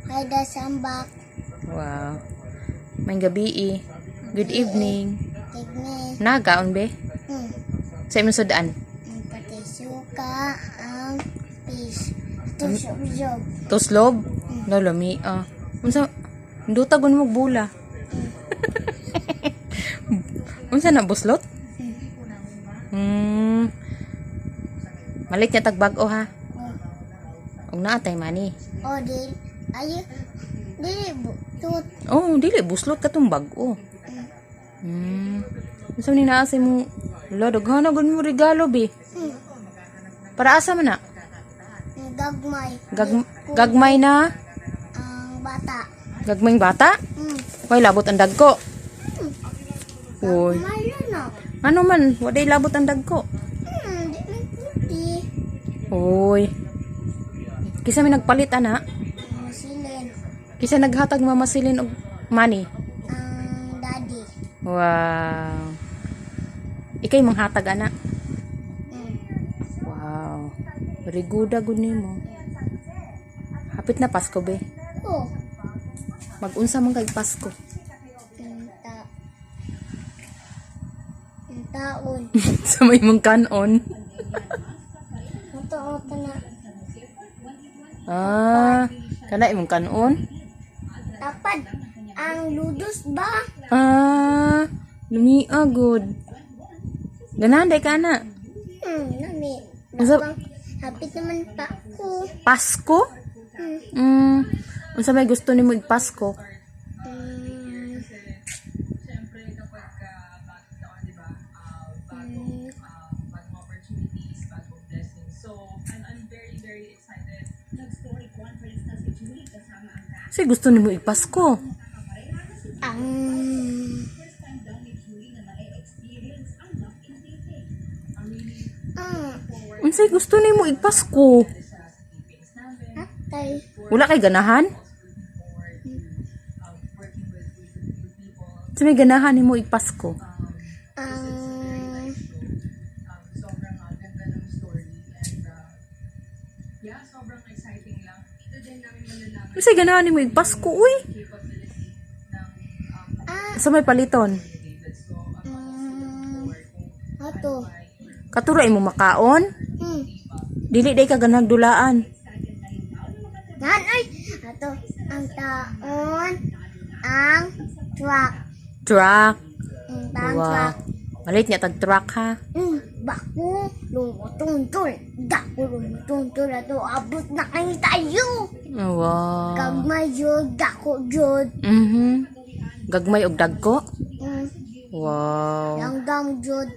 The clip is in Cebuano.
Hi, Dasambak. Wow. Maayong gabii. Good evening. Tigni. Nagaon be? Hmm. Sa imong sudan? Ang pati suka, ang fish. Tusok. Tuslob? No, lami. Ah. Unsa nduta gun mo bula? Unsa na buslot? Malit niya tag bag-o ha. Oh, Og naa tay money. Oh di. Ay, dili tut. Oh, dili buslot katong bag-o. Unsa ni naa sa imong Lo, daghan na gud mo regalo be. Para asa man na? Ang gagmay. Gagmay na? Ang bata. Gagmayng bata? Way labot ang dagko. Uy. Gagmay lang na. Ano man, waday labot ang dagko. Di man puti. Uy. Kisa may nagpalit ana? Masilin. Kisa naghatag mamasilin og money. Ang daddy. Wow. Ikay manghatag ana. Wow. Very good gud nimo. Hapit na Pasko be. Oh. Mag-unsa man kay Pasko? Ang ta. Ang taon. Sa may mong kanon. Ito, ito na. Ah, kana imong kanon? Tapad. Ang ludos ba? Ah, lumia good. Ganahan day ka na. Nami. Hapit naman pa ako. Pasko? Hmm. Unsa may gusto nimo ig Pasko? Say gusto nimo ig Pasko? Ang Unsay gusto nimo ig Pasko? Atay. Wala kay ganahan? Sa may ganahan nimo ig Pasko? Ang Unsay ganahan nimo ig Pasko uy? Sa may paliton? Ato. Katura imo makaon? Hmm. Dili day ka ganahag dulaan. Nan ay ato ang taon ang truck. Truck. Ang taon Wow. truck. Malit niya tag truck ha. Bako lumutuntol. Dako lumutuntol ato abot na kami tayo. Wow. Gagmay jud, dako jud. Gagmay og dagko? Wow. Langgam jud.